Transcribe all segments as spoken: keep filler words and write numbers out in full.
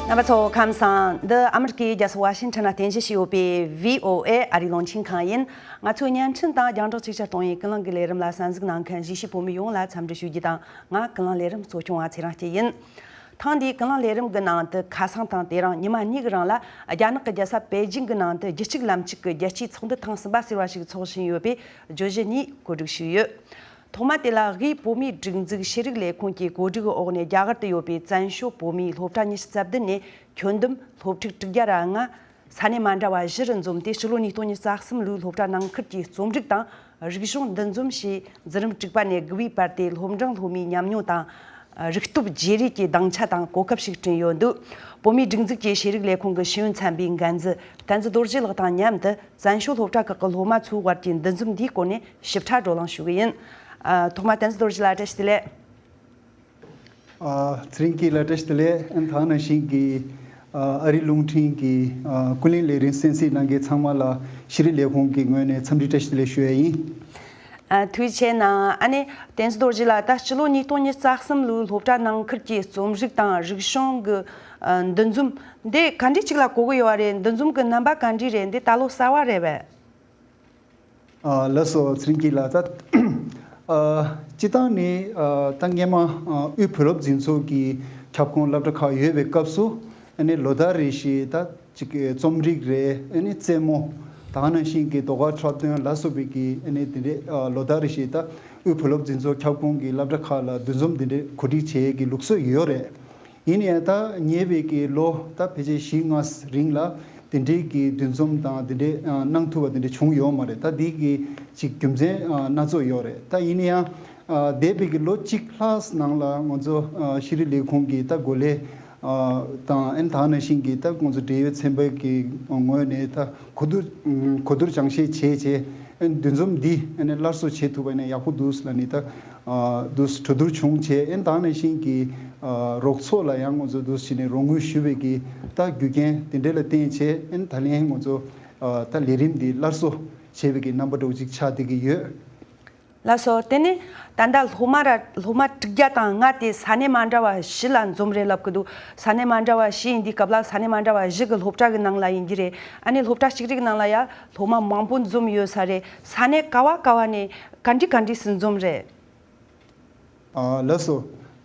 རྣམ་པ་ཚོ་ཁམས་བཟང་། འདི་ཨ་མི་རི་ཀའི་རྒྱལ་ས་ཝ་ཤིང་ཊོན་ན་རྟེན་གཞི་བྱས་ཡོད་པའི་བྷི་ཨོ་ཨེ་ཨ་རིའི་རླུང་འཕྲིན་ཁང་ཡིན། ང་ཚོའི་བརྙན་འཕྲིན་དང་རྒྱང་བསྒྲགས་ཅིག་ཅར་གཏོང་བའི་ཀུན་གླེང་གི་ལས་རིམ་ལ་གསན་གཟིགས་གནང་མཁན་གཞིས་བྱེས་བོད་མི་ཡོངས་ལ་འཚམས་འདྲི་ཞུ་རྒྱུ་དང་། ང་ཀུན་གླེང་ལས་རིམ་གཙོ་སྐྱོང་བ་ཚེ་རིང་སྐྱིད་ཡིན། ཐེངས་འདིའི་ཀུན་གླེང་ལས་རིམ་གྱི་ནང་དུ། ཁ་སང་དང་དེ་རིང་ཉི་མ་གཉིས་ཀྱི་རིང་ལ་རྒྱ་ནག་གི་རྒྱལ་ས་པེ་ཅིང་གི་ནང་དུ་རྒྱལ་སྤྱིའི་ལམ་གཅིག་གི་རྒྱལ་སྤྱིའི་ཚོགས་འདུ་ཐེངས་གསུམ་པ་ཟེར་བ་ཞིག་འཚོགས་བཞིན་ཡོད་པའི་བརྗོད་གཞི་གཉིས་གོ་སྒྲིག་ཞུས་ཡོད། ཐོག་མ་དེ་ལ་དབུས་བོད་མིའི་སྒྲིག་འཛུགས་ཤེས་རིག་ལས་ཁུངས་ཀྱི་གོ་སྒྲིག་འོག་ནས་རྒྱ་གར་དུ་ཡོད་པའི་བཙན་བྱོལ་བོད་མིའི་སློབ་གྲྭ་ཉི་ཤུ་རྩ་བདུན་ནས་ཁྱོན་བསྡོམས་སློབ་ཕྲུག་དྲུག་བརྒྱ་ར་ལྔ། ས་གནས་མ་འདྲ་བ་བཞི་རུ་འཛོམས་ཏེ། ཕྱི་ལོ་ཉིས་སྟོང་ཉི་ཤུ་རྩ་གསུམ་ལོའི་སློབ་གྲྭ་ནང་ཁུལ་གྱི་རྩོམ་རིག་དང་རིག་གཞུང་འདུ་འཛོམས་ཞེས་འཛིན་རིམ་དྲུག་པ་ནས་དགུ་པའི་བར་དུ་སློབ་འབྲིང་སློབ་མའི་ཉམས་མྱོང་དང་། རིག་སྟོབས་བརྗེ་རེས་ཀྱི་སྡིངས་ཆ་དང་གོ་སྐབས་ཤིག་བསྐྲུན་ཡོད་འདུག། བོད་མིའི་སྒྲིག་འཛུགས་ཀྱི་ཤེས་རིག་ལས་ཁུངས་ཀྱི་ཤེས་ཡོན་ཚན་པའི་འགན་འཛིན་བསྟན་འཛིན་རྡོ་རྗེ་ལགས་དང་མཉམ་དུ་བཙན་བྱོལ་སློབ་གྲྭ་ཁག་གི་སློབ་མ་ཚོའི་དབར་གྱི་འདུ་འཛོམས་འདིའི་སྐོར་ནས་ཞིབ་ཕྲ་བགྲོ་གླེང་ཞུ་གི་ཡིན། ཨ། ཐོག་མར་བསྟན་འཛིན་རྡོ་རྗེ་ལགས་བཀྲ་ཤིས་བདེ་ལེགས། ཨ། ཚེ་རིང་སྐྱིད་ལགས་བཀྲ་ཤིས་བདེ་ལེགས། ཨ་ནི་ད་ག་ནང་བཞིན་གྱི་ཨ་ཨ་རིའི་རླུང་འཕྲིན་གྱི་ཨ་ཀུན་གླེང་ལས་རིམ་གསན་གཟིགས་གནང་མཁན་ཚང་མ་ལ་ཤེས་རིག་ལས་ཁུངས་ཀྱི་ངོས་ནས་འཚམས་འདྲི་བཀྲ་ཤིས་བདེ་ལེགས་ཞུ་ཡ་ཡིན། ཨ། ཐུགས་རྗེ་ཆེ་གནང་། ཨ་ནི་བསྟན་འཛིན་རྡོ་རྗེ་ལགས། ད་ཕྱི་ལོ་ཉིས་སྟོང་ཉི་ཤུ་རྩ་གསུམ་ལོའི་སློབ་གྲྭ་ནང་ཁུལ་གྱི་རྩོམ་རིག་དང་རིག་གཞུང་གི་ཨ་འདུ་འཛོམས་འདི་ག་འདྲ་ཅིག་ལ་གོ་གི་ཡོད་རེད། འདུ་འཛོམས་ཀྱི་རྣམ་པ་ག་འདྲ་རེད། འདི་ད་ལོ་གསར་བ་རེད་པས། ཨ། ལགས་སོ། ཚེ་རིང་སྐྱིད་ལགས། ད་ཨ་སྤྱིར་བཏང་ནི་ཨ་ད་སྔས་མ་ཨ་དབུས་བོད་སློབ་འཛིན་ཚོགས་ཀྱི་ཁྱབ་ཁོངས་སློབ་གྲྭ་ཁག་ཡོད་པའི་སྐབས་སུ། ཨ་ནི་ལོ་ལྟར་རེ་བཞིན་ད་ཅིག་རྩོམ་རིག་རེད། ཨ་ནི་རྩེད་མོ། ད་ག་ནང་བཞིན་གྱི་ཟློས་གར་འཁྲབ་སྟོན་ལ་སོགས་པའི་གི་ཨ་ནི་དེ་འདྲའི་ཨ་ལོ་ལྟར་རེ་བཞིན་ད་དབུས་བོད་སློབ་འཛིན་ཚོགས་ཁྱབ་ཁོངས་ཀྱི་སློབ་གྲྭ་ཁག་ལ་འདུ་འཛོམས་དེ་འདྲའི་གོ་སྒྲིག་བྱེད་ཡས་ཀྱི་ལུགས་སྲོལ་ཡོད་རེད། ཡིན་ཡང་ད་ཉེ་བའི་གི་ལོ་ད་ཕལ་ཆེར་བཞི་ལྔ་རིང་ལ་དེ་འདྲའི་གི་འདུ་འཛོམས་དང་དེ་འདྲའི་ཨ་གནང་ཐུབ་པ་དེ་འདྲ་བྱུང་ཡོད་མ་རེད། ད་འདི་གི་ཅིག་རྒྱུ་མཚན་ཨ་སྣ་ཚོགས་ཡོད་རེད། ད་ཡིན་ན་ཡང་ཨ་འདས་པའི་གི་ལོ་གཅིག་ལྷག་ནང་ལ་ང་ཚོ་ཨ་ཤེས་རིག་ལས་ཁུངས་ཀྱི་ད་འགོ་ལས་ཨ་དང་ཨ་ནི་ད་ག་ནང་བཞིན་གྱི་ད་ང་ཚོ་འབྲེལ་ཡོད་ཚན་པ་གི་ངོས་ནས་ད་གོ་བསྡུར་གོ་བསྡུར་སྦྱང་བཤད་བྱས་བྱས། ཨ་ནི་འདུ་འཛོམས་འདི་ཨ་ནི་སླར་གསོ་བྱེད་ཐུབ་པ་ཡིན་ན་ཡག་པོ་འདུག་ལབ་ནས་ད་ཨ་འདུག་གྲོས་བསྡུར་བྱུང་བྱས། ཨ་ནི་ད་ག་ནང་བཞིན་གྱི་ཨ་རོགས་ཚོགས་ལ་ཡང་ང་ཚོ་འདུག་བྱས་ནས་རོགས་དངུལ་ཞུ་བའི་གི་ད་རྒྱུ་རྐྱེན་དེ་འདྲ་ལ་བརྟེན་བྱས། ཨ་ནི་ད་ལན་ང་ཚོ་ཨ་ད་ལས་རིམ་འདི་སླར་གསོ་བྱེད་པའི་གི་རྣམ་པ་འདྲ་བོ་ཅིག་ཆགས་བསྡད་ཀྱི་ཡོད། ལགས་སོ། དེ་ནས་ད་ལྟ་སློབ་མ་ར་སློབ་མ་དྲུག་བརྒྱ་དང་ལྔ་དེ་ས་གནས་མ་འདྲ་བ་བཞི་ལ་འཛོམས་རེད་ལབ་ཀྱི་འདུག། ས་གནས་མ་འདྲ་བ་བཞི་ཡིན་དུས་སྐབས་ལ་ས་གནས་མ་འདྲ་བ་བཞི་གི་སློབ་གྲྭ་གི་ནང་ལ་ཡིན་གྱི་རེད། ཨ་ནི་སློབ་གྲྭ་གཅིག་རེ་གི་ནང་ལ་ཡ་སློབ་མ་མང་པོ་འཛོམས་ཡོད་ས་རེད། ས་གནས་ག་བ་ག་བ་ནས་ག་འདྲ་ག་འདྲ་སེ་འཛོམས་རེད། ཨ་ལགས་སོ།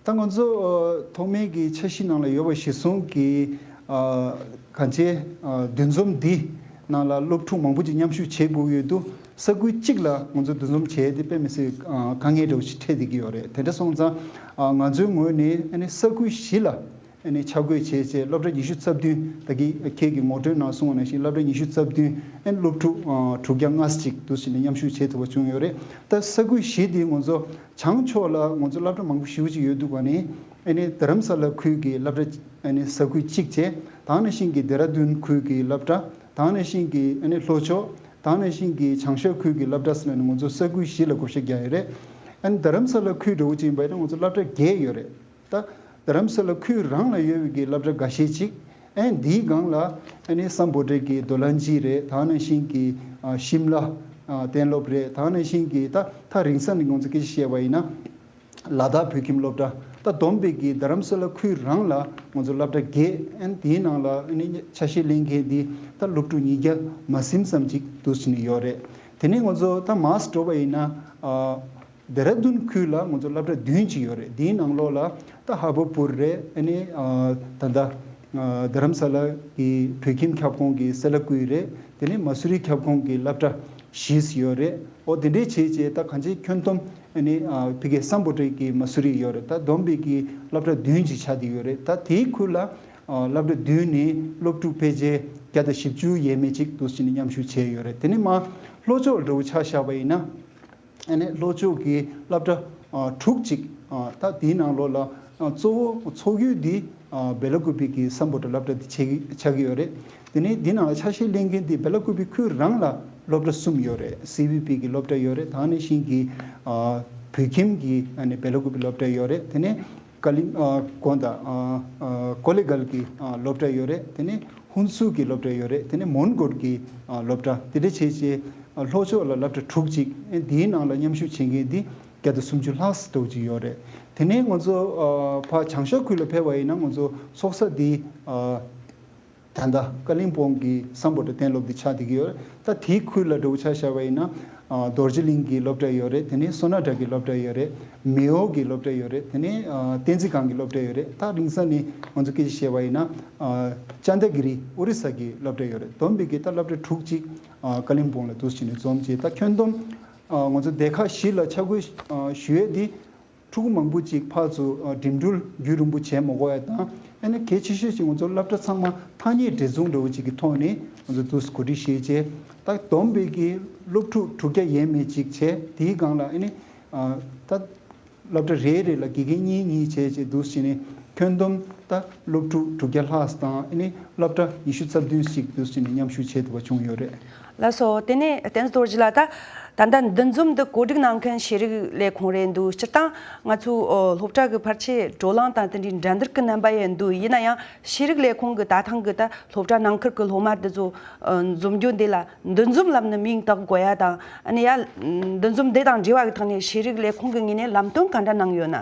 ད་ང་ཚོ་ཨ་ཐོག་མའི་གི་འཆར་གཞི་ནང་ལ་ཡོད་པ་གཞིར་བཟུང་གི་ཨ་གང་ཅི་ཨ་འདུ་འཛོམས་འདི་ནང་ལ་སློབ་ཕྲུག་མང་པོ་ཅིག་མཉམ་ཞུགས་བྱེད་དགོས་ཀྱི་འདུག། ས་ཁུལ་གཅིག་ལ་ང་ཚོ་འདུ་འཛོམས་བྱས་ཏེ་དཔེ་མི་སྲིད་ཨ་དཀའ་ངལ་འདྲ་བོ་ཞིག་འཕྲད་བསྡད་ཀྱི་ཡོད་རེད། དེ་འདྲ་སོང་ཙང་ཨ་ང་ཚོའི་ངོས་ནས་ཨ་ནི་ས་ཁུལ་བཞི་ལ་ཨ་ནི་ཆ་བགོས་བྱས་བྱས། སློབ་གྲྭ་ཉི་ཤུ་རྩ་བདུན། ད་གིན་ཁྱེད་ཀྱིས་ངོ་སྤྲོད་ནང་གསུངས་པ་ནང་བཞིན་སློབ་གྲྭ་ཉི་ཤུ་རྩ་བདུན། ཨ་ནི་སློབ་ཕྲུག་ཨ་དྲུག་བརྒྱ་ལྔ་བཅུ་ཅིག་འདུག་བྱས་ནས་མཉམ་ཞུགས་བྱེད་ཐུབ་པ་བྱུང་ཡོད་རེད། ད་ས་ཁུལ་བཞི་འདི་ང་ཚོ་བྱང་ཕྱོགས་ལ་ང་ཚོ་སློབ་གྲྭ་མང་པོ་ཞེ་པོ་ཅིག་ཡོད་འདུག་པ་ནི། ཨ་ནི་རྡ་རམ་ས་ལ་ཁུལ་གྱི་སློབ་གྲྭ་ཨ་ནི་ས་ཁུལ་གཅིག་བྱས། ད་ག་ནང་བཞིན་གྱི་ལྡེ་ར་ལྡུན་ཁུལ་གྱི་སློབ་གྲྭ། ད་ག་ནང་བཞིན་གྱི་ཨ་ནི་ལྷོ་ཕྱོགས། ད་ག་ནང་བཞིན་གྱི་བྱང་ཤར་ཁུལ་གྱི་སློབ་གྲྭ་ཟེར་ནས་ང་ཚོ་ས་ཁུལ་བཞི་ལ་བགོ་བཤའ་བརྒྱབ་ཡོད་རེད། ཨ་ནི་རྡ་རམ་ས་ལ་ཁུལ་འདྲ་བོ་ཅིག་ཡིན་པ་ཡིན་ན་ང་ཚོ་སློབ་གྲྭ་བརྒྱད་ཡོད་རེད། ད་རྡ་རམ་ས་ལ་ཁུལ་རང་ལ་ཡོད་པའི་གི་སློབ་གྲྭ་འགའ་ཤས་ཅིག། ཨ་ནི་འདིའི་སྒང་ལ་ཨ་ནི་སམ་བྷོ་ཊ་གི་དོ་ལན་ཇི་རེད། ད་ག་ནང་བཞིན་གྱི་ཨ་ཤིམ་ལ་ཨ་གཏན་སློབ་རེད། ད་ག་ནང་བཞིན་གྱི་ད་ཐག་རིང་ས་ནས་ང་ཚོ་སྐད་ཆ་བཤད་པ་ཡིན་ན། ལ་དྭགས་བོད་ཁྱིམ་སློབ་གྲྭ། ད་བསྡོམས་པའི་གི་རྡ་རམ་ས་ལ་ཁུལ་རང་ལ་ང་ཚོ་སློབ་གྲྭ་བརྒྱད། ཨ་ནི་དེའི་ནང་ལ་ཨ་ནི་ཆ་ཤས་ལེན་མཁན་འདི་ད་སློབ་ཕྲུག་ཉིས་བརྒྱ་མ་ཟིན་ཙམ་ཅིག་འདུག་བྱས་ནས་ཡོད་རེད། དེ་ནས་ང་ཚོ་ད་མར་འགྲོ་བ་ཡིན་ན་ཨ། ལྡེ་ར་ལྡུན་ཁུལ་ལ་ང་ཚོ་སློབ་གྲྭ་བདུན་ཅིག་ཡོད་རེད། དེའི་ནང་ལོགས་ལ་ད་ཧ་བ་པུར་རེད། ཨ་ནི་ཨ་ད་ལྟ་ཨ་རྡ་རམ་ས་ལ་གི་བོད་ཁྱིམ་ཁྱབ་ཁོངས་ཀྱི་སེ་ལ་ཀུའི་རེད། དེ་ནས་མ་སུ་རི་ཁྱབ་ཁོངས་ཀྱི་སློབ་གྲྭ་བཞི་ཡོད་རེད། ཨོ་དེ་འདྲས་བྱས་བྱས་ད་གང་ཅི་ཁྱོན་བསྡོམས་ཨ་ནི་ཨ་ཕ་གི་སམ་བྷོ་ཊ་གི་མ་སུ་རི་ཡོད་རེད། ད་བསྡོམས་པའི་གི་སློབ་གྲྭ་བདུན་ཅིག་ཆགས་བསྡད་ཡོད་རེད། ད་དེའི་ཁུལ་ལ་ཨ་སློབ་གྲྭ་བདུན་ནས་སློབ་ཕྲུག་ཕལ་ཆེར་བརྒྱ་དང་བཞི་བཅུ་ཡས་མས་ཅིག་འདུག་བྱས་ནས་མཉམ་ཞུགས་བྱས་ཡོད་རེད། དེ་ནས་མར་ལྷོ་ཕྱོགས་འདྲ་བོ་ཆ་བཞག་པ་ཡིན་ན། ཨ་ནི་ལྷོ་ཕྱོགས་ཀྱི་སློབ་གྲྭ་ཨ་དྲུག་ཅིག་ཨ་ད་དེའི་ནང་ལོགས་ལ་ཨ་གཙོ་བོ་འཚོགས་ཡུལ་འདི་ཨ་སྦེ་ལ་ཀུ་པེ་གི་སམ་བྷོ་ཊ་སློབ་གྲྭ་འདི་ཆགས་ཀྱི་ཆགས་ཀྱི་ཡོད་རེད། དེ་ནས་འདི་ནང་ལ་ཆ་ཤས་ལེན་མཁན་འདི་སྦེ་ལ་ཀུ་པེ་ཁུལ་རང་ལ་སློབ་གྲྭ་གསུམ་ཡོད་རེད། སི་བི་པི་གི་སློབ་གྲྭ་ཡོད་རེད། ད་ག་ནང་བཞིན་གྱི་ཨ་བོད་ཁྱིམ་གྱི་ཨ་ནི་སྦེ་ལ་ཀུ་པེ་སློབ་གྲྭ་ཡོད་རེད། དེ་ནས་ཀ་ལིང་ཨ་གོ་ད་ཨ་ཨ་ཀོ་ལེ་གལ་གྱི་ཨ་སློབ་གྲྭ་ཡོད་རེད། དེ་ནས་ཧུན་སུར་གྱི་སློབ་གྲྭ་ཡོད་རེད། དེ་ནས་མོན་གྷོ་གི་ཨ་སློབ་གྲྭ། དེ་འདྲ་བྱས་བྱས་ཨ་ལྷོ་ཕྱོགས་ལ་སློབ་གྲྭ་དྲུག་ཅིག། ཨེ་འདིའི་ནང་ལ་མཉམ་ཞུགས་བྱེད་མཁན་འདི་ བརྒྱ་དང་སུམ་ཅུ་ལྷག་ཙམ་འདྲ་བོ་ཅིག་ཡོད་རེད། དེ་ནས་ང་ཚོ་ཨ་ཕར་བྱང་ཤར་ཁུལ་ལ་ཕེབས་པ་ཡིན་ན་ང་ཚོ་ཚོགས་ས་འདི་ཨ་ད་ལྟ་ཀ་ལིང་སྤོང་གི་སམ་བྷོ་ཊ་གཏན་སློབ་འདི་ཆགས་བསྡད་ཀྱི་ཡོད་རེད། ད་དེའི་ཁུལ་ལ་འདྲ་བོ་ཆ་བཞག་པ་ཡིན་ན་ཨ་རྡོ་རྗེ་གླིང་གི་སློབ་གྲྭ་ཡོད་རེད། དེ་ནས་སོ་ན་ཊ་གི་སློབ་གྲྭ་ཡོད་རེད། མེའོ་གི་སློབ་གྲྭ་ཡོད་རེད། དེ་ནས་ཨ་བསྟན་འཛིན་སྒང་གི་སློབ་གྲྭ་ཡོད་རེད། ད་རིང་ས་ནས་ང་ཚོ་སྐད་ཆ་བཤད་པ་ཡིན་ན་ཨ་ཅན་དྷ་གི་རི་ཨོ་རི་ས་གི་སློབ་གྲྭ་ཡོད་རེད། བསྡོམས་པའི་གི་ད་སློབ་གྲྭ་དྲུག་ཅིག་ཨ་ཀ་ལིང་སྤོང་ལ་འདུག་སེ་བྱས་ནས་འཛོམས་བྱས། ད་ཁྱོན་བསྡོམས་ཨ་ང་ཚོ་སྡེ་ཁག་བཞི་ལ་ཆ་བགོས་ཨ་ཞུ་ཡས་འདི་ཕྲུ་གུ་མང་པོ་ཅིག་ཕར་ཚུར་ཨ་འགྲིམ་འགྲུལ་རྒྱུན་རིང་པོ་བྱས་མ་དགོས་ཡ་དང་། ཨ་ནི་གལ་ཆེ་ཤོས་ཅིག་ང་ཚོ་སློབ་གྲྭ་ཚང་མ་ཐག་ཉེ་འབྲེལ་འཛུགས་འདྲ་བོ་ཅིག་གི་ཐོག་ནས་ང་ཚོ་འདུག་སེ་གོ་སྒྲིག་བྱས་བྱས། ད་བསྡོམས་པའི་གི་སློབ་ཕྲུག་དྲུག་བརྒྱ་ཡས་མས་ཅིག་བྱས། དེའི་སྒང་ལ་ཨ་ནི་ཨ་ད་སློབ་གྲྭ་རེ་རེ་ལ་དགེ་རྒན་གཉིས་གཉིས་བྱས་བྱས་འདུག་སེ་བྱས་ནས་ཁྱོན་བསྡོམས་ད་སློབ་ཕྲུག་དྲུག་བརྒྱ་ལྷག་དང་། ཨ་ནི་སློབ་གྲྭ་ཉི་ཤུ་རྩ་བདུན་ཞིག་འདུག་སེ་བྱས་ནས་མཉམ་ཞུགས་བྱས་ཐུབ་པ་བྱུང་ཡོད་རེད། ལགས་སོ། དེ་ནས་བསྟན་འཛིན་རྡོ་རྗེ་ལགས། ད་ད་ལྟ་འདུ་འཛོམས་འདི་གོ་སྒྲིག་གནང་མཁན་ཤེས་རིག་ལས་ཁུངས་རེད་འདུག་སྤྱིར་བཏང་ང་ཚོའི་ཨོ་སློབ་གྲྭ་གི་ཕལ་ཆེར་བགྲོ་གླེང་དང་དེ་འདྲའི་འགྲན་བསྡུར་གྱི་རྣམ་པ་ཡང་འདུག་ཡིན་ན་ཡང་ཤེས་རིག་ལས་ཁུངས་ཀྱི་ད་ཐེངས་ཀྱི་ད་སློབ་གྲྭ་ནང་ཁུལ་གྱི་སློབ་མ་འདི་ཚོ་ཨ་འཛོམས་རྒྱུ་འདི་ལ་འདུ་འཛོམས་ལབ་ནི་མིང་བཏགས་དགོས་ཡ་དང་། ཨ་ནི་ཡ་འདུ་འཛོམས་འདི་དང་འབྲེལ་བ་གི་ཐོག་ནས་ཤེས་རིག་ལས་ཁུངས་ཀྱི་ངོས་ནས་ལམ་སྟོན་ག་འདྲ་གནང་ཡོད་ན།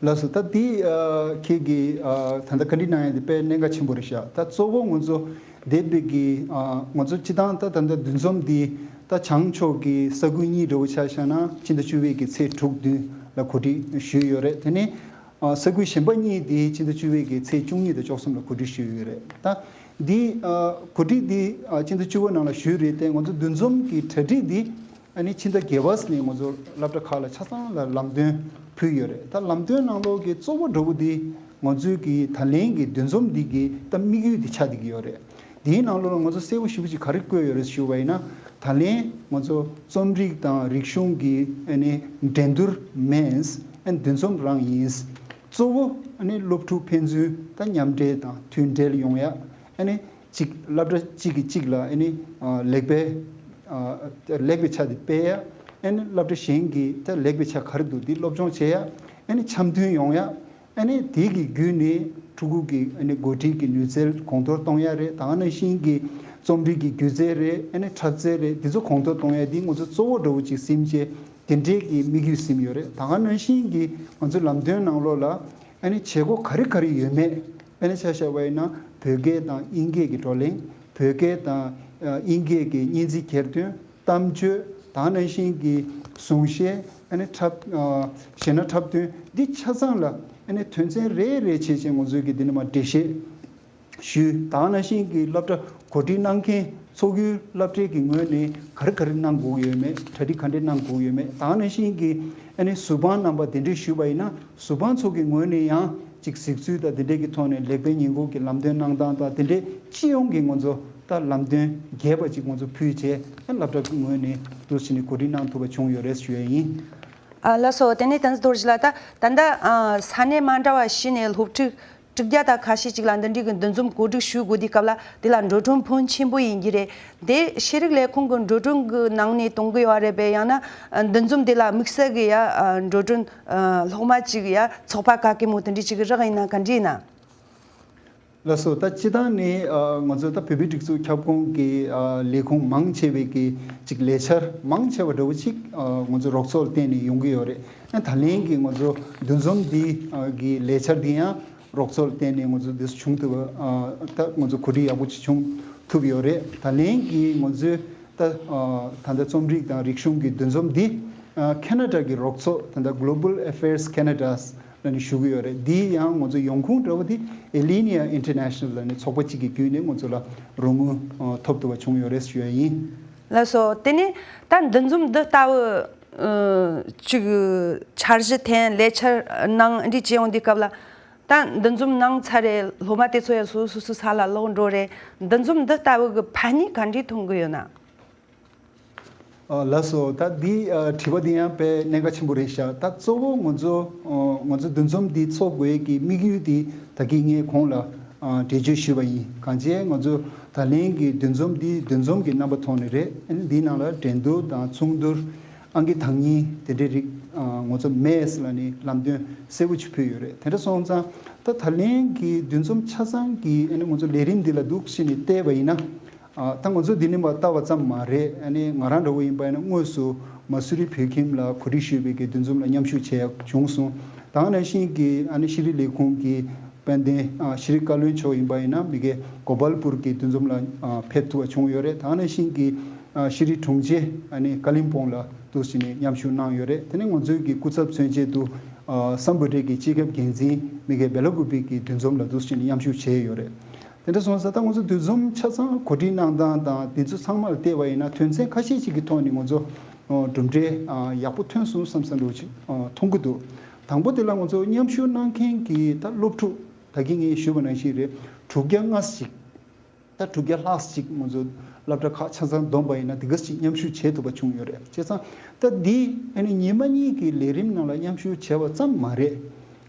ལགས་སོ། ད་འདི་ཨ་ཁྱེད་ཀྱིས་ཨ་ད་ལྟ་བཀའ་འདྲི་གནང་ཡ་འདི་དཔེ་གནད་འགག་ཆེན་པོ་རེད་ཤག་ད་གཙོ་བོ་ང་ཚོ་འདས་པའི་གི་ཨ་ང་ཚོ་སྤྱི་བཏང་ད་ད་ལྟ་འདུ་འཛོམས་འདི་ད་བྱང་ཕྱོགས་ཀྱི་ས་ཁུལ་གཉིས་འདྲ་བོ་ཆ་བཞག་ན་ཕྱི་ཟླ་བཅུ་པའི་གི་ཚེས་དྲུག་བདུན་ལ་གོ་སྒྲིག་ཞུས་ཡོད་རེད། དེ་ནས་ཨ་ས་ཁུལ་གཞན་པ་གཉིས་འདི་ཕྱི་ཟླ་བཅུ་པའི་གི་ཚེས་བཅུ་གཉིས་དང་བཅུ་གསུམ་ལ་གོ་སྒྲིག་ཞུས་ཡོད་རེད། ད་འདི་ཨ་གོ་སྒྲིག་འདི་ཨ་ཕྱི་ཟླ་བཅུ་པ་ནང་ལ་ཞུས་རེད་དེ། ང་ཚོ་འདུ་འཛོམས་ཀྱི་གྲ་སྒྲིག་འདི་ཨ་ནི་ཕྱི་ཟླ་བརྒྱད་པ་ནས་ང་ཚོ་སློབ་གྲྭ་ཁག་ལ་ཆ་ཚང་ལ་ལམ་སྟོན་ཕུལ་ཡོད་རེད། ད་ལམ་སྟོན་ནང་ལོགས་ཀྱི་གཙོ་བོ་འདྲ་བོ་འདི་ང་ཚོའི་གི་ད་ལན་གྱི་འདུ་འཛོམས་འདི་གི་ད་དམིགས་ཡུལ་འདི་ཆགས་བསྡད་ཀྱི་ཡོད་རེད། འདིའི་ནང་ལོགས་ལ་ང་ཚོ་གསལ་པོ་ཞེ་པོ་ཅིག་ག་རེ་བཀོད་ཡོད་རེད་ཞུ་བ་ཡིན་ན། ད་ལན་ང་ཚོ་རྩོམ་རིག་དང་རིག་གཞུང་གི་ཨ་ནི་འགྲན་བསྡུར་མིན། ཨ་ནི་འདུ་འཛོམས་རང་ཡིན། གཙོ་བོ་ཨ་ནི་སློབ་ཕྲུག་ཕན་ཚུན་ད་མཉམ་འབྲེལ་དང་མཐུན་འབྲེལ་ཡོང་ཡ། ཨ་ནི་གཅིག་སློབ་གྲྭ་གཅིག་གིས་གཅིག་ལ་ཨ་ནི་ཨ་ལེགས་སྤེལ་ཨ་ལེགས་པའི་ཆ་དེ་སྤེལ་ཡ། ཨ་ནི་སློབ་གྲྭ་གཞན་གྱིས་ད་ལེགས་པའི་ཆ་ག་རེ་འདུག་དེ་སློབ་སྦྱོང་བྱེད་ཡ། ཨ་ནི་འཆམ་མཐུན་ཡོང་ཡ། ཨ་ནི་དེ་གི་བརྒྱུད་ནས་ཕྲུ་གུ་གི་ཨ་ནི་འགོ་ཁྲིད་ཀྱི་ནུས་རྩལ་གོང་མཐོར་གཏོང་ཡ་རེད། ད་ག་ནང་བཞིན་གྱི་རྩོམ་རིག་གི་སྒྱུ་རྩལ་རེད། ཨ་ནི་འཁྲབ་རྩལ་རེད། དེ་ཚོ་གོང་མཐོར་གཏོང་ཡ་དེ་ང་ཚོ་གཙོ་བོ་འདྲ་བོ་ཅིག་སེམས་ཅན་དེ་འདྲས་ཀྱི་དམིགས་ཡུལ་ཟིན་ཡོད་རེད། ད་ག་ནང་བཞིན་གྱི་ང་ཚོའི་ལམ་སྟོན་ནང་ལོགས་ལ་ཨ་ནི་བྱེད་སྒོ་ག་རེ་ག་རེ་ཡོད་མེད། ཨ་ནི་ཆ་བཞག་པ་ཡིན་ན་བོད་སྐད་དང་དབྱིན་སྐད་ཀྱི་བགྲོ་གླེང་། བོད་སྐད་དང་ཨ་དབྱིན་སྐད་ཀྱི་སྙན་ཚིག་གྱེར་འདོན། གཏམ་བརྗོད། ད་ག་ནང་བཞིན་གྱི་གསུང་བཤད། ཨ་ནི་འཁྲབ་ཨ་གཞས་སྣ་འཁྲབ་སྟོན། འདི་ཆ་ཚང་ལ་ཨ་ནི་དོན་ཚན་རེ་རེ་བྱས་བྱས་ང་ཚོས་ཀྱི་འདི་ནས་མར་འགྲེལ་བཤད་ཞུས། ད་ག་ནང་བཞིན་གྱི་སློབ་གྲྭ་གོ་སྒྲིག་གནང་མཁན་ཚོགས་ཡུལ་སློབ་གྲྭའི་གི་ངོས་ནས་ག་རེ་ག་རེ་གནང་དགོས་ཡོད་མེད། གྲ་སྒྲིག་ག་འདྲས་གནང་དགོས་ཡོད་མེད། ད་ག་ནང་བཞིན་གྱི་ཨ་ནི་གཟུ་དཔང་རྣམ་པ་དེ་འདྲས་ཞུས་པ་ཡིན་ན། གཟུ་དཔང་ཚོ་གི་ངོས་ནས་ཡང་ཅིག་གཟིགས་ཚུལ་དང་དེ་འདྲས་ཀྱི་ཐོག་ནས་ལེགས་སྤེལ་ཉིན་གུང་གི་ལམ་སྟོན་གནང་སྟངས་དང་དེ་འདྲས་སྤྱི་ཡོངས་ཀྱི་ང་ཚོ་ད་ལམ་སྟོན་རྒྱས་པ་ཅིག་ང་ཚོ་ཕུལ་བྱས། ཨ་སློབ་གྲྭ་གི་ངོས་ནས་འདུག་སེ་བྱས་ནས་གོ་སྒྲིག་གནང་ཐུབ་པ་བྱུང་ཡོད་རེད་ཞུ་ཡ་ཡིན། ཨ་ལགས་སོ། དེ་ནས་བསྟན་འཛིན་རྡོ་རྗེ་ལགས། ད་ད་ལྟ་ཨ་ས་གནས་མ་འདྲ་བ་བཞི་ནས་སློབ་ཕྲུག་དྲུག་བརྒྱ་དང་ཁ་ཤས་ཅིག་ལ་འདི་འདྲའི་གི་འདུ་འཛོམས་གོ་སྒྲིག་ཞུ་དགོས་དུས་སྐབས་ལ་དེ་ལ་འགྲོ་གྲོན་ཕོན་ཆེན་པོ་ཡིན་གྱི་རེད། དེ་ཤེས་རིག་ལས་ཁུངས་ཀྱི་འགྲོ་གྲོན་གྱི་ནང་ནས་གཏོང་གི་ཡོད་རེད་པས། ཡང་ན་འདུ་འཛོམས་དེ་ལ་དམིགས་བསལ་གྱི་ཡ་འགྲོ་གྲོན་སློབ་མ་ཅིག་ཡ་ཚོགས་པ་ག་གེ་མོ་དེ་འདྲ་ཅིག་རག་ཡིན་ན་ག་འདྲ་ཡིན་ན། ལགས་སོ། ད་སྤྱི་བཏང་ནས་ང་ཚོ་ད་བོད་པའི་སྒྲིག་འཛུགས་ཁྱབ་ཁོངས་ཀྱི་ལས་ཁུངས་མང་ཆེ་བའི་གི་ཅིག་ལས་འཆར་མང་ཆེ་བ་འདྲ་བོ་ཅིག་ང་ཚོ་རོགས་ཚོགས་ལ་བརྟེན་ནས་ཡོང་གི་ཡོད་རེད། ད་ལན་གྱི་ང་ཚོ་འདུ་འཛོམས་འདི་གི་ལས་འཆར་འདི་ཡང་རོགས་ཚོགས་ལ་བརྟེན་ནས་ང་ཚོ་འདི་བྱུང་ཐུབ་པ། ད་ང་ཚོ་གོ་སྒྲིག་ཡག་པོ་ཅིག་བྱུང་ཐུབ་ཡོད་རེད། ད་ལན་གྱི་ང་ཚོའི་ད་ད་ལྟ་རྩོམ་རིག་དང་རིག་གཞུང་གི་འདུ་འཛོམས་འདི་ཁེ་ན་ཌ་གི་རོགས་ཚོགས་ད་ལྟ་Global Affairs Canada་ལ་ནི་ཞུ་གི་ཡོད་རེད། འདི་ཡང་ང་ཚོ་ཡོང་ཁུངས་འདྲ་བོ་འདི་Elenia International་ལ་ནི་ཚོགས་པ་གཅིག་གི་བརྒྱུད་ནས་ང་ཚོ་ལ་རོགས་དངུལ་ཐོབ་ཐུབ་པ་བྱུང་ཡོད་རེད་ཞུ་ཡ་ཡིན། ལགས་སོ། དེ་ནས་ད་འདུ་འཛོམས་འདི་ལྟ་བུ་ཅིག་འཆར་གཞི་འཐེན་ལས་འཆར་གནང་འདི་བྱེད་ཡོང་དུས་སྐབས་ལ། ད་འདུ་འཛོམས་གནང་ཚར་རེད། སློབ་མ་དེ་ཚོ་ཡང་སོ་སོ་སོ་ས་ལ་ལོག་འགྲོ་རེད། འདུ་འཛོམས་འདི་ལྟ་བུ་གི་ཕན་ནུས་ག་འདྲས་ཐོན་གི་ཡོད་ན། ཨ་ལགས་སོ། ད་འདི་ཨ་དྲི་བ་འདི་ཡང་དཔེ་གནད་འགག་ཆེན་པོ་རེད་ཤག་ད་གཙོ་བོ་ང་ཚོ་ཨ་ང་ཚོ་འདུ་འཛོམས་འདི་ཚོགས་དགོས་ཀྱི་དམིགས་ཡུལ་འདི་ད་གིན་ངས་གོང་ལ་ཨ་འགྲེལ་བརྗོད་ཞུས་པ་ཡིན། གང་ཅི་ང་ཚོ་ད་ལན་གྱི་འདུ་འཛོམས་འདི་འདུ་འཛོམས་ཀྱི་རྣམ་པ་ཐོག་ནས་རེད། ཨ་ནི་འདིའི་ནང་ལ་འགྲན་བསྡུར་དང་མཚུངས་བསྡུར། ཨང་ཀི་བདག་གཉེར་དེ་འདྲའི་རིགས་ཨ་ང་ཚོ་མེད་ལབ་ནས་ལམ་སྟོན་གསལ་པོ་ཅིག་ཕུལ་ཡོད་རེད། དེ་འདྲ་སོང་ཙང་ད་ད་ལན་གྱི་འདུ་འཛོམས་ཆ་ཚང་གི་ཨ་ནི་ང་ཚོ་ལས་རིམ་འདི་ལ་འདུག་སེ་བྱས་ནས་བལྟས་པ་ཡིན་ན། ཨ་ད་ང་ཚོ་འདི་ནས་མར་ལྟ་བ་ཙམ་མ་རེད། ཨ་ནི་ང་རང་འདྲ་བོ་ཡིན་པ་ཡིན་ན་དངོས་སུ་མ་སུ་རི་བོད་ཁྱིམ་ལ་གོ་སྒྲིག་ཞུས་པའི་གི་འདུ་འཛོམས་ལ་མཉམ་ཞུགས་བྱས་བྱུང་སོང་། ད་ག་ནང་བཞིན་གྱི་ཨ་ནི་ཤེས་རིག་ལས་ཁུངས་ཀྱི་དཔལ་ལྡན་ཨ་ཤེས་རིག་བཀའ་བློན་མཆོག་ཡིན་པ་ཡིན་ན་མི་གེ་གོ་པལ་པུར་གྱི་འདུ་འཛོམས་ལ་ཨ་ཕེབས་ཐུབ་པ་བྱུང་ཡོད་རེད། ད་ག་ནང་བཞིན་གྱི་ཨ་ཤེས་རིག་དྲུང་ཆེ་ཨ་ནི་ཀ་ལིམ་པོང་ལ་འདུག་སེ་ནས་མཉམ་ཞུགས་གནང་ཡོད་རེད། དེ་ནས་ང་ཚོའི་གི་སྐུ་ཚབ་མཚོན་ཆེད་དུ་ཨ་སམ་བྷོ་ཊའི་གི་སྤྱི་ཁྱབ་འགན་འཛིན་མི་གེ་བེ་ལ་གུ་པི་གི་འདུ་འཛོམས་ལ་འདུག་སེ་ནས་མཉམ་ཞུགས་བྱས་ཡོད་རེད། དེ་འདྲ་སོང་ཙང་ད་ང་ཚོ་འདུ་འཛོམས་ཆ་ཚང་གོ་སྒྲིག་གནང་སྟངས་དང་དེ་ཚོ་ཚང་མར་བལྟས་པ་ཡིན་ན་དོན་ཚན་ཁ་ཤས་ཤིག་གི་ཐོག་ནས་ང་ཚོ་ཨ་གྲུབ་འབྲས་ཨ་ཡག་པོ་ཐོན་སོང་བསམ་བསམ་འདྲ་བོ་ཅིག་ཨ་མཐོང་གི་འདུག་དང་པོ་དེ་ལ་ང་ཚོ་མཉམ་ཞུགས་གནང་མཁན་གྱི་ད་སློབ་ཕྲུག་ད་གིན་ངས་ཞུས་པ་ནང་བཞིན་རེད། དྲུག་བརྒྱ་ལྔ་ཞིག་ད་དྲུག་བརྒྱ་ལྷག་ཅིག་ང་ཚོ་སློབ་གྲྭ་ཁག་ཆ་ཚང་བསྡོམས་པ་ཡིན་ན་དེ་ག་ཅིག་མཉམ་ཞུགས་བྱེད་ཐུབ་པ་བྱུང་ཡོད་རེད། བྱས་ཙང་ད་འདི་ཨ་ནི་ཉི་མ་གཉིས་ཀྱི་ལས་རིམ་ནང་ལ་མཉམ་ཞུགས་བྱས་པ་ཙམ་མ་རེད།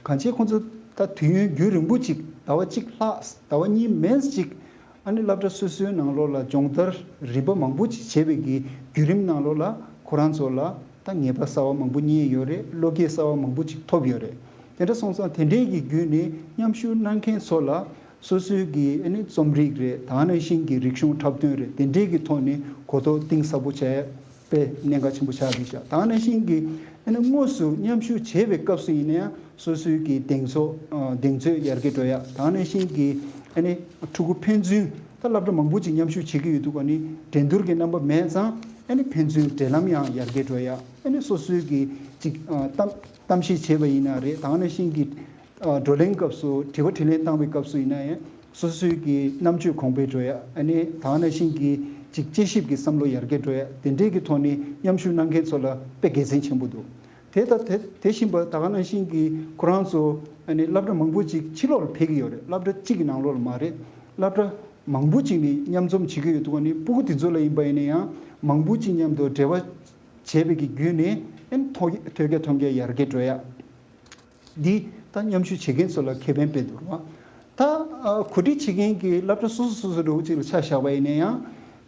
གང་བྱས་ཁོང་ཚོ་ད་དུས་ཡུན་རྒྱུན་རིང་པོ་ཅིག་ཟླ་བ་གཅིག་ལྷག་ཟླ་བ་གཉིས་མན་ཅིག་ཨ་ནི་སློབ་གྲྭ་སོ་སོའི་ནང་ལོགས་ལ་སྦྱོང་བརྡར་རིམ་པ་མང་པོ་ཅིག་བྱས་པའི་གི་བརྒྱུད་རིམ་ནང་ལོགས་ལ་ཁོ་རང་ཚོ་ལ་ད་ངེས་པ་གསར་བ་མང་པོ་རྙེད་ཡོད་རེད། བློ་སྐྱེད་གསར་བ་མང་པོ་ཅིག་ཐོབ་ཡོད་རེད། དེ་འདྲ་སོང་ཙང་དེ་འདྲའི་གི་བརྒྱུད་ནས་མཉམ་ཞུགས་གནང་མཁན་ཚོ་ལ་སོ་སོའི་གི་ཨ་ནི་རྩོམ་རིག་རེད། ད་ག་ནང་བཞིན་གྱི་རིག་གཞུང་འཁྲབ་སྟོན་རེད། དེ་འདྲའི་གི་ཐོག་ནས་གོ་རྟོགས་གཏིང་ཟབ་པོ་བྱས་པས་གནད་འགག་ཆེན་པོ་ཆགས་ཀྱི་ཤག་ད་ག་ནང་བཞིན་གྱི་ཨ་ནི་དངོས་སུ་མཉམ་ཞུགས་བྱེད་པའི་སྐབས་སུ་ཡིན་ན་ཡང་སོ་སོའི་གི་གདེང་ཚོད་ཨ་གདེང་ཚོད་ཡར་རྒྱས་འགྲོ་ཡ། ད་ག་ནང་བཞིན་གྱི་ཨ་ནི་ཕྲུ་གུ་ཕན་ཚུན་ད་སློབ་གྲྭ་མང་པོ་ཅིག་མཉམ་ཞུགས་བྱེད་ཀྱི་ཡོད་དུས་ག་ནི་འགྲན་བསྡུར་གྱི་རྣམ་པ་མེད་ཙང་ཨ་ནི་ཕན་ཚུན་འབྲེལ་ལམ་ཡང་ཡར་རྒྱས་འགྲོ་ཡ། ཨ་ནི་སོ་སོའི་གི་ཅིག་ཨ་གཏམ་གཏམ་བཤད་བྱས་པ་ཡིན་ན་རེད། ད་ག་ནང་བཞིན་གྱི་ཨ་བགྲོ་གླེང་སྐབས་སུ་དྲི་བ་དྲིས་ལན་བཏང་བའི་སྐབས་སུ་ཡིན་ན་ཡང་སོ་སོའི་གི་རྣམ་དཔྱོད་གོང་འཕེལ་འགྲོ་ཡ། ཨ་ནི་ད་ག་ནང་བཞིན་གྱི་ཅིག་དཔྱད་ཞིབ་ཀྱི་བསམ་བློ་ཡར་རྒྱས་འགྲོ་ཡ། དེ་འདྲའི་གི་ཐོག་ནས་མཉམ་ཞུགས་གནང་མཁན་ཚོ་ལ་དཔེ་དགེ་མཚན་ཆེན་པོ་འདུག་དེ་ལྟ་དེ་དེ་བཞིན་པ་ད་ག་ནང་བཞིན་གྱི་ཁོ་རང་ཚོ་ཨ་ནི་སློབ་གྲྭ་མང་པོ་ཅིག་ཕྱི་ལོགས་ལ་ཕེབས་ཀྱི་ཡོད་རེད། སློབ་གྲྭ་གཅིག་གི་ནང་ལོགས་ལ་མ་རེད། སློབ་གྲྭ་མང་པོ་ཅིག་ནས་མཉམ་འཛོམས་བྱེད་ཀྱི་ཡོད་དུས་ནི་སྤུ་གུ་དེ་ཚོ་ལ་ཡིན་པ་ཡིན་ན་ཡང་མང་པོ་ཅིག་མཉམ་དུ་འབྲེལ་བ་བྱས་པའི་གི་བརྒྱུད་ནས་ཨ་ནི་ཐོ་ཐོས་རྒྱ་མཐོང་རྒྱ་ཡར་རྒྱས་འགྲོ་ཡ། འདི་ད་མཉམ་ཞུགས་བྱེད་མཁན་ཚོ་ལ་ཁེ་ཕན་སྤེལ་འདུག་རེད་བ། ད་ཨ་གོ་སྒྲིག་བྱེད་མཁན་གྱི་སློབ་གྲྭ་སོ་སོ་སོ་སོ་འདྲ་བོ་ཅིག་ལ་ཆ་བཞག་པ་ཡིན་ན་ཡང་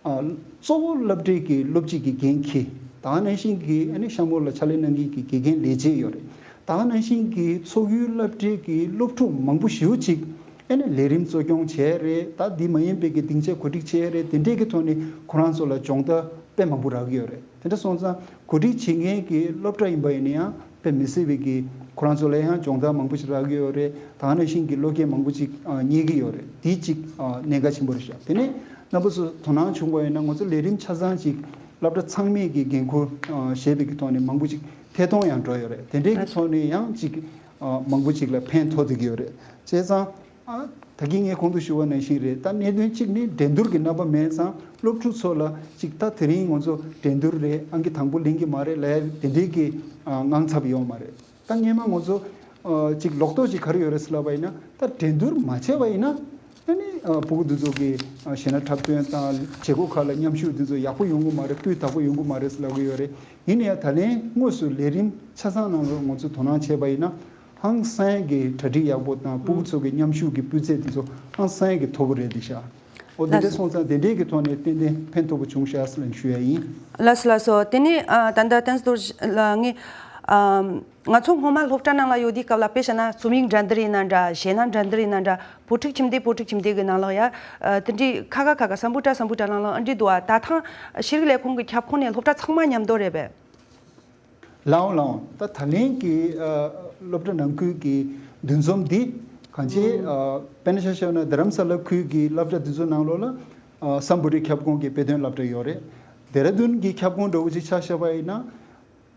ཨ་གཙོ་བོ་སློབ་གྲྭའི་གི་སློབ་སྤྱི་གི་འགན་འཁྱེར། ད་ག་ནང་བཞིན་གྱི་ཨ་ནི་གཤམ་འོག་ལ་ཕྱག་ལས་གནང་མཁན་གྱི་དགེ་རྒན་ལས་བྱེད་ཡོད་རེད། ད་ག་ནང་བཞིན་གྱི་ཚོགས་ཡུལ་སློབ་གྲྭའི་གི་སློབ་ཕྲུག་མང་པོ་ཞེ་པོ་ཅིག་ཨ་ནི་ལས་རིམ་གཙོ་སྐྱོང་བྱས་རེད། ད་འདི་མ་ཡིན་པའི་གི་སྡིངས་ཆ་གོ་སྒྲིག་བྱས་རེད། དེ་འདྲའི་གི་ཐོག་ནས་ཁོ་རང་ཚོ་ལ་སྦྱོང་བརྡར་དཔེ་མང་པོ་རག་གི་ཡོད་རེད། དེ་འདྲ་སོང་ཙང་གོ་སྒྲིག་བྱེད་མཁན་གྱི་སློབ་གྲྭ་ཡིན་པ་ཡིན་ན་ཡང་དཔེ་མི་སྲིད་པའི་གི་ཁོ་རང་ཚོ་ལ་ཡང་སྦྱོང་བརྡར་མང་པོ་ཞིག་རག་གི་ཡོད་རེད། ད་ག་ནང་བཞིན་གྱི་བློ་སྐྱེད་མང་པོ་ཅིག་རྙེད་ཀྱི་ཡོད་རེད། དེ་གཅིག་གནད་འགག་ཆེན་པོ་རེད་ཤག་དེ་ནས་རྣམ་པ་ཚོ་དོ་སྣང་བྱུང་བ་ཡིན་ན་ང་ཚོ་ལས་རིམ་ཆ་ཚང་ཅིག་སློབ་གྲྭ་ཚང་མས་ཀྱི་འགན་ཁུར་བཞེས་པའི་གི་ཐོག་ནས་མང་པོ་ཅིག་ཐད་གཏོང་ཡང་འགྲོ་ཡོད་རེད། དེ་འདྲའི་གི་ཐོག་ནས་ཡང་ཅིག་མང་པོ་ཅིག་ལ་ཕན་ཐོགས་བསྡད་ཀྱི་ཡོད་རེད། བྱས་ཙང་། ཨ། ད་གིན་ངས་གོང་དུ་ཞུ་བ་ནང་བཞིན་རེད། ད་གནད་དོན་གཅིག་ནི་འགྲན་བསྡུར་གྱི་རྣམ་པ་མེད་ཙང་སློབ་ཕྲུག་ཚོ་ལ་ཅིག་ད་དེ་རིང་ང་ཚོ་འགྲན་བསྡུར་རེད། ཨང་ཀི་དང་པོ་ལེན་གྱི་མ་རེད་ལབ་ཡ་དེ་འདྲའི་གི་ཨ་དངངས་འཚབ་ཡོད་མ་རེད། ད་སྔན་མ་ང་ཚོ་ཨ་ཅིག་ལོག་རྟོག་ཅིག་ག་རེ་ཡོད་རེད་ཟེར་ལབ་པ་ཡིན་ན། ད་འགྲན་བསྡུར་མ་བྱས་པ་ཡིན་ན་ཨ་ནི་ཨ་ཕྲུ་གུ་འདི་ཚོ་གི་ཨ་གཞས་སྣ་འཁྲབ་སྟོན་དང་བྱེད་སྒོ་ཁག་ལ་མཉམ་ཞུགས་འདི་ཚོ་ཡག་པོ་ཡོང་གི་མ་རེད། སྤུས་དག་པོ་ཡོང་གི་མ་རེད་ཟེར་ལབ་གི་ཡོད་རེད། ཡིན་ན་ཡང་ད་ལན་དངོས་སུ་ལས་རིམ་ཆ་ཚང་ནང་ལ་ང་ཚོས་དོ་སྣང་བྱས་པ་ཡིན་ན། ཧང་སང་གི་གྲ་སྒྲིག་ཡག་པོ་དང་ཕྲུ་གུ་ཚོ་གི་མཉམ་ཞུགས་ཀྱི་སྤུས་ཚད་དེ་ཚོ་ཧང་སང་གི་མཐོ་པོ་རེད་འདི་ཤག་འོ་དེ་འདྲ་སོང་ཙང་དེ་འདྲའི་གི་ཐོག་ནས་ཏན་ཏན་ཕན་ཐོགས་པོ་བྱུང་ཤག་ཟེར་ལན་ཞུ་ཡ་ཡིན། ལགས་སོ་ལགས་སོ། དེ་ནས་ཨ་ད་ལྟ་བསྟན་རྡོར་ལགས་ངས་ཨ་ང་ཚོ་སྔོན་མ་སློབ་གྲྭ་ནང་ལ་ཡོད་དུས་སྐབས་ལ་དཔེ་བྱས་ན་རྩོམ་ཡིག་འགྲན་བསྡུར་ཡིན་ན་འདྲ། གཞས་སྣ་འགྲན་བསྡུར་ཡིན་ན་འདྲ། བོད་ཕྲུག་ཁྱིམ་སྡེ་བོད་ཕྲུག་ཁྱིམ་སྡེ་གི་ནང་ལོགས་ཡ་ཨ་དེ་འདྲའི་ཁ་ཁ་ཁ་ཁ་སམ་བྷོ་ཊ་སམ་བྷོ་ཊ་ནང་ལོགས་ཨ་འདྲའི་འདུག་བ། ད་ཐེངས་ཤེས་རིག་ལས་ཁུངས་ཀྱི་ཁྱབ་ཁོངས་ནས་སློབ་གྲྭ་ཚང་མ་མཉམ་དུ་རེད་པས། ལགས་འོང་ལགས་འོང་། ད་ད་ལན་གྱི་ཨ་སློབ་གྲྭ་ནང་ཁུལ་གྱི་འདུ་འཛོམས་འདི་གང་ཅི་ཨ་དཔེར་ན་ཆ་བཞག་ན་རྡ་རམ་ས་ལ་ཁུལ་གྱི་སློབ་གྲྭ་འདི་ཚོ་ནང་ལོགས་ལ་ཨ་སམ་བྷོ་ཊའི་ཁྱབ་ཁོངས་ཀྱི་དཔེ་སྟོན་སློབ་གྲྭ་ཡོད་རེད། ལྡེ་ར་ལྡུན་གྱི་ཁྱབ་ཁོངས་འདྲ་བོ་ཅིག་ཆ་བཞག་པ་ཡིན་ན་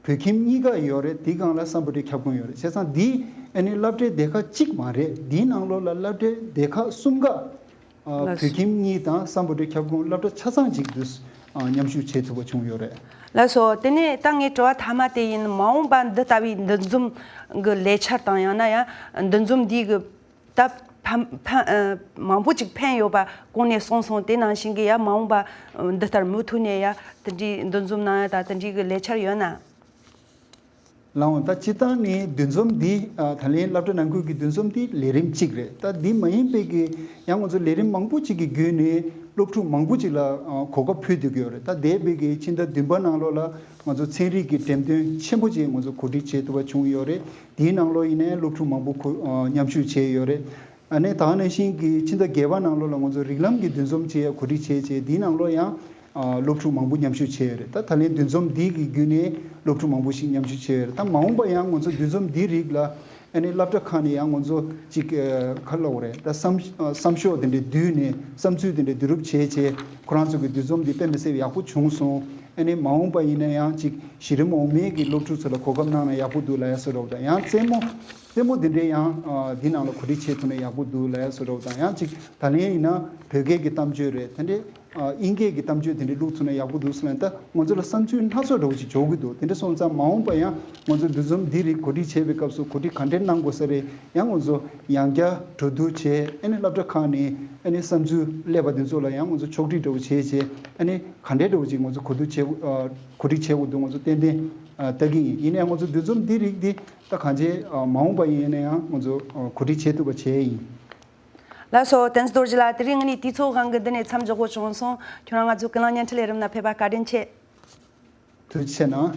བོད་ཁྱིམ་གཉིས་ཀ་ཡོད་རེད། དེའི་སྒང་ལ་སམ་བྷོ་ཊའི་ཁྱབ་ཁོངས་ཡོད་རེད། བྱས་ཙང་འདི་ཨ་ནི་སློབ་གྲྭའི་སྡེ་ཁག་གཅིག་མ་རེད། འདིའི་ནང་ལོགས་ལ་སློབ་གྲྭའི་སྡེ་ཁག་གསུམ་ཀ་ཨ་ལགས་སོ། བོད་ཁྱིམ་གཉིས་དང་སམ་བྷོ་ཊའི་ཁྱབ་ཁོངས་སློབ་གྲྭ་ཆ་ཚང་གཅིག་ཏུ་ཨ་མཉམ་ཞུགས་བྱེད་ཐུབ་པ་བྱུང་ཡོད་རེད། ལགས་སོ། དེ་ནས་ད་ངའི་དྲི་བ་མཐའ་མ་དེ་ཡིན། མ་འོངས་པ་འདི་ལྟ་བུའི་འདུ་འཛོམས་ཀྱི་ལས་འཆར་དང་ཡང་ན་ཡང་འདུ་འཛོམས་འདི་གི་ད་ཕན་ཕན་ཨ་མང་པོ་ཅིག་ཕན་ཡོད་པ་གོང་ནས་གསུངས་སོང་། དེ་ནང་བཞིན་གྱི་ཡང་མ་འོངས་པ་འདི་ལྟར་མུ་མཐུད་ནས་ཡང་དེ་འདྲའི་འདུ་འཛོམས་གནང་ཡ་ད་དེ་འདྲའི་གི་ལས་འཆར་ཡོད་ན། ལགས་འོང་། ད་སྤྱིར་བཏང་ནི་འདུ་འཛོམས་འདི་ཨ་ད་ལན་སློབ་གྲྭ་ནང་ཁུལ་གྱི་འདུ་འཛོམས་འདི་ལས་རིམ་གཅིག་རེད། ད་འདི་མ་ཡིན་པའི་གི་ཡང་ང་ཚོ་ལས་རིམ་མང་པོ་ཅིག་གི་བརྒྱུད་ནས་སློབ་ཕྲུག་མང་པོ་ཅིག་ལ་ཨ་གོ་སྐབས་ཕུལ་བསྡད་ཀྱི་ཡོད་རེད། ད་འདས་པའི་གི་ཕྱི་ཟླ་བདུན་པ་ནང་ལོགས་ལ་ང་ཚོ་ཚན་རིག་གི་འགྲེམས་སྟོན་ཆེན་པོ་ཅིག་ང་ཚོ་གོ་སྒྲིག་བྱེད་ཐུབ་པ་བྱུང་ཡོད་རེད། དེའི་ནང་ལོགས་ཡིན་ནའི་སློབ་ཕྲུག་མང་པོ་གོ་ཨ་མཉམ་ཞུགས་བྱས་ཡོད་རེད། ཨ་ནི་ད་ག་ནང་བཞིན་གྱི་ཕྱི་ཟླ་བརྒྱད་པ་ནང་ལོགས་ལ་ང་ཚོ་རིགས་ལམ་གྱི་འདུ་འཛོམས་བྱས་གོ་སྒྲིག་བྱས་བྱས་དེའི་ནང་ལོགས་ཡང་ཨ་སློབ་ཕྲུག་མང་པོ་མཉམ་ཞུགས་བྱས་ཡོད་རེད། ད་ད་ལན་འདུ་འཛོམས་འདི་གི་བརྒྱུད་ནས་སློབ་ཕྲུག་མང་པོ་ཞིག་མཉམ་ཞུགས་བྱས་ཡོད་རེད། ད་མ་འོངས་པ་ཡང་ང་ཚོ་འདུ་འཛོམས་འདིའི་རིགས་ལ་ཨ་ནི་སློབ་གྲྭ་ཁག་ནས་ཡང་ང་ཚོ་ཅིག་ཨ་ག་རེ་ལབ་དགོས་རེད། ད་བསམ་ཨ་བསམ་ཤོག་དེ་འདྲའི་བསྡུས་ནས་བསམ་ཚུལ་དེ་འདྲའི་བསྡུ་རུབ་བྱས་བྱས་ཁོ་རང་ཚོ་གི་འདུ་འཛོམས་འདི་དཔེ་མི་སྲིད་ཡག་པོ་བྱུང་སོང་། ཨ་ནི་མ་འོངས་པ་ཡིན་ན་ཡང་ཅིག་གཞི་རིམ་འོག་མའི་གི་སློབ་ཕྲུག་ཚོ་ལ་གོ་སྐབས་གནང་ན་ཡག་པོ་འདུག་ལབ་ཡ་བཟོ་འདྲ་བོ་དང་ཡང་རྩེད་མོ་རྩེད་མོ་དེ་འདྲའི་ཡང་ཨ་འདི་ནང་ལ་གོ་སྒྲིག་བྱེད་ཐུབ་ན་ཡག་པོ་འདུག་ལབ་ཡ་བཟོ་འདྲ་བོ་དང་ཡང་ཅིག་ད་ལན་ཡིན་ན་བོད་སྐད་ཀྱི་གཏམ་བརྗོད་རེད། དེ་འདྲའི་ཨ་དབྱིན་སྐད་ཀྱི་གཏམ་བརྗོད་དེ་འདྲའི་བླུགས་ཐུབ་ན་ཡག་པོ་འདུག་ཟེར་ན། ད་ང་ཚོ་ལ་བསམ་ཚུལ་སྣ་ཚོགས་འདྲ་བོ་ཅིག་འབྱོར་གྱི་འདུག་དེ་འདྲ་སོང་ཙང་མ་འོངས་པ་ཡང་ང་ཚོ་འདུ་འཛོམས་འདི་རིགས་གོ་སྒྲིག་བྱེད་པའི་སྐབས་སུ་གོ་སྒྲིག་ག་འདྲས་གནང་དགོས་ས་རེད། ཡང་ང་ཚོ་ཡང་བསྐྱར་གྲོས་བསྡུར་བྱས། ཨ་ནི་སློབ་གྲྭ་ཁག་ནས་ཨ་ནི་བསམ་ཚུལ་སླེབས་པ་དེ་ཚོ་ལ་ཡང་ང་ཚོ་ཕྱོགས་སྒྲིག་འདྲ་བོ་བྱས་བྱས་ཨ་ནི་ག་འདྲས་འདྲ་བོ་ཅིག་ང་ཚོ་གོ་བསྡུར་བྱེད་དགོས་ཨ་གོ་སྒྲིག་བྱེད་དགོས་འདུག་ང་ཚོ་ཏན་ཏན་ཨ་ལྟ་གི་ཡིན། ཡིན་ནའང་ང་ཚོ་འདུ་འཛོམས་འདི་རིགས་འདི་ད་གང་ཅི་ཨ་མ་འོངས་པ་ཡིན་ན་ཡང་ང་ཚོ་ཨ་གོ་སྒྲིག་བྱེད་ཐུབ་པ་བྱས་ཡིན། ལགས་སོ། བསྟན་འཛིན་རྡོ་རྗེ་ལགས། དེ་རིང་ངེད་གཉིས་དུས་ཚོད་དབང་གིས་འདི་ནས་མཚམས་འཇོག་དགོས་བྱུང་སོང་། ཁྱོད་རང་ང་ཚོའི་ཀུན་གླེང་བརྙན་འཕྲིན་ལས་རིམ་ནང་ཕེབས་པར་བཀའ་དྲིན་ཆེ། ཐུགས་རྗེ་གནང་།